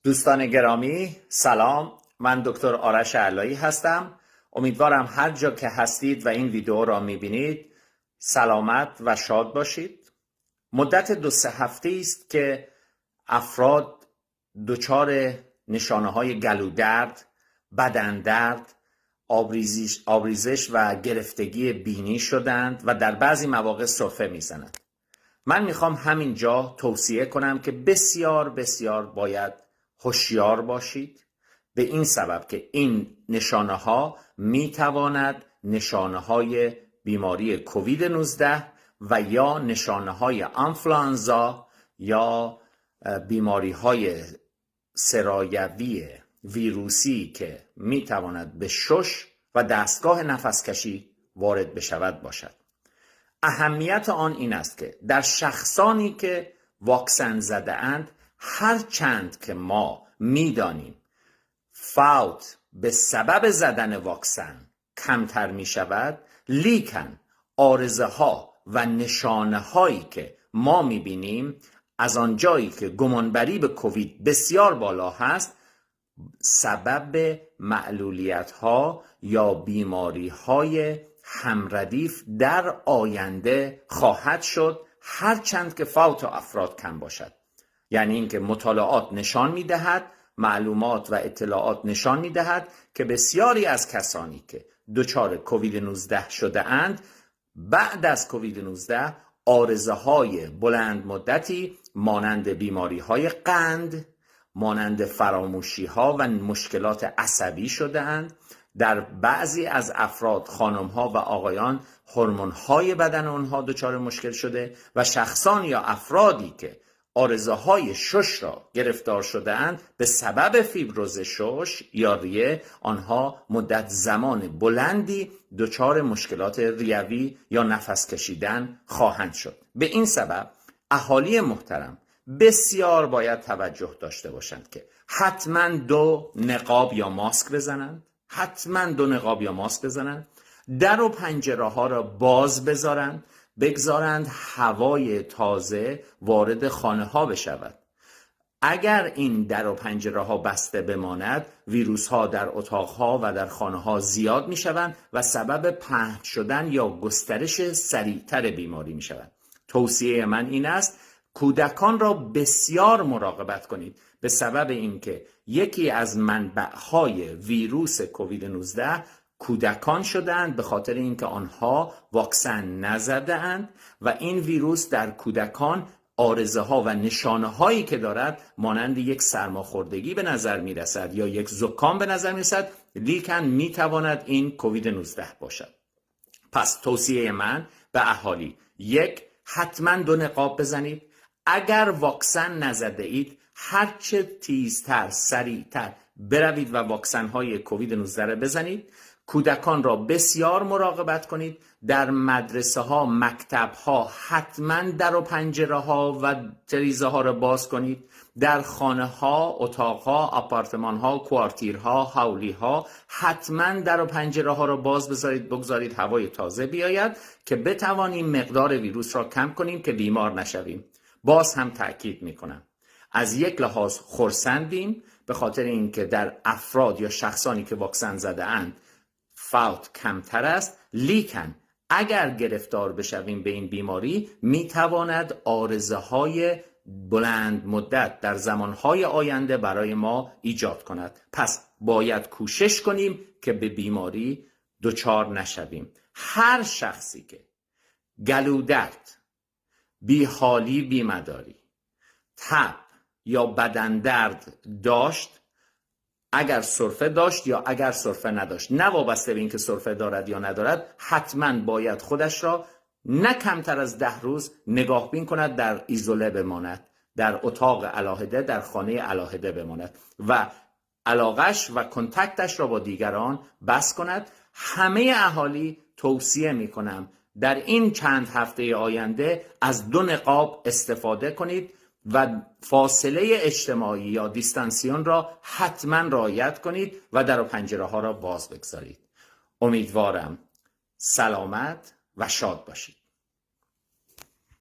دوستان گرامی، سلام. من دکتر آرش علایی هستم. امیدوارم هر جا که هستید و این ویدیو را میبینید سلامت و شاد باشید. مدت 2-3 هفته است که افراد دچار نشانه های گلودرد، بدن درد، آبریزش و گرفتگی بینی شدند و در بعضی مواقع سرفه میزنند. من میخوام همینجا توصیه کنم که بسیار بسیار باید هوشیار باشید، به این سبب که این نشانه ها میتواند نشانه های بیماری کووید 19 و یا نشانه های آنفلانزا یا بیماری های سرایوی ویروسی که میتواند به شش و دستگاه نفسکشی وارد بشود باشد. اهمیت آن این است که در شخصانی که واکسن زده اند، هر چند که ما میدانیم فوت به سبب زدن واکسن کمتر می شود، لیکن عارضه ها و نشانه هایی که ما می بینیم، از آنجایی که گمانبری به کووید بسیار بالا هست، سبب معلولیت ها یا بیماری های همردیف در آینده خواهد شد، هرچند که فوت افراد کم باشد. یعنی اینکه مطالعات نشان میدهد، معلومات و اطلاعات نشان میدهد که بسیاری از کسانی که دچار کووید 19 شده اند، بعد از کووید 19 عارضه های بلند مدتی مانند بیماری های قند، مانند فراموشی ها و مشکلات عصبی شده اند. در بعضی از افراد، خانم ها و آقایان، هورمون های بدن آنها دچار مشکل شده و شخصان یا افرادی که عارضه های شش را گرفتار شده اند، به سبب فیبروز شش یا ریه آنها مدت زمان بلندی دچار مشکلات ریوی یا نفس کشیدن خواهند شد. به این سبب اهالی محترم بسیار باید توجه داشته باشند که حتما دو نقاب یا ماسک بزنند، حتما دو نقاب یا ماسک بزنند، در و پنجره ها را باز بذارند، بگذارند هوای تازه وارد خانه ها بشود. اگر این در و پنجره ها بسته بماند، ویروس ها در اتاق ها و در خانه ها زیاد می شوند و سبب پهن شدن یا گسترش سریعتر بیماری می شوند. توصیه من این است کودکان را بسیار مراقبت کنید، به سبب اینکه یکی از منبعهای ویروس کووید 19 کودکان شدند، به خاطر اینکه آنها واکسن نزده اند و این ویروس در کودکان عارضه ها و نشانه هایی که دارد مانند یک سرماخوردگی به نظر می رسد یا یک زکام به نظر می رسد، لیکن می تواند این کووید 19 باشد. پس توصیه من به اهالی: یک، حتما دو نقاب بزنید. اگر واکسن نزده اید، هرچه تیزتر، سریعتر بروید و واکسن های کووید 19 را بزنید. کودکان را بسیار مراقبت کنید. در مدرسه ها، مکتب ها حتما در و پنجره ها و تریزه ها را باز کنید. در خانه ها، اتاق ها، آپارتمان ها، کوارتیرها، حولی ها حتما در و پنجره ها را باز بذارید، بگذارید هوای تازه بیاید که بتوانیم مقدار ویروس را کم کنیم که بیمار نشویم. باز هم تاکید میکنم، از یک لحاظ خرسندیم به خاطر اینکه در افراد یا شخصانی که واکسن زده اند فوت کمتر است، لیکن اگر گرفتار بشویم به این بیماری، میتواند عارضه های بلند مدت در زمانهای آینده برای ما ایجاد کند. پس باید کوشش کنیم که به بیماری دچار نشویم. هر شخصی که گلودرد، بیحالی، بیمداری، تب یا بدن درد داشت، اگر سرفه داشت یا اگر سرفه نداشت، نه وابسته به اینکه سرفه دارد یا ندارد، حتما باید خودش را نه کمتر از 10 روز نگاهبین کند، در ایزوله بماند، در اتاق علاهده، در خانه علاهده بماند و علاقش و contact ش را با دیگران بس کند. همه اهالی توصیه می کنم در این چند هفته آینده از دو نقاب استفاده کنید و فاصله اجتماعی یا distanciation را حتما رعایت کنید و در و پنجره ها را باز بگذارید. امیدوارم سلامت و شاد باشید.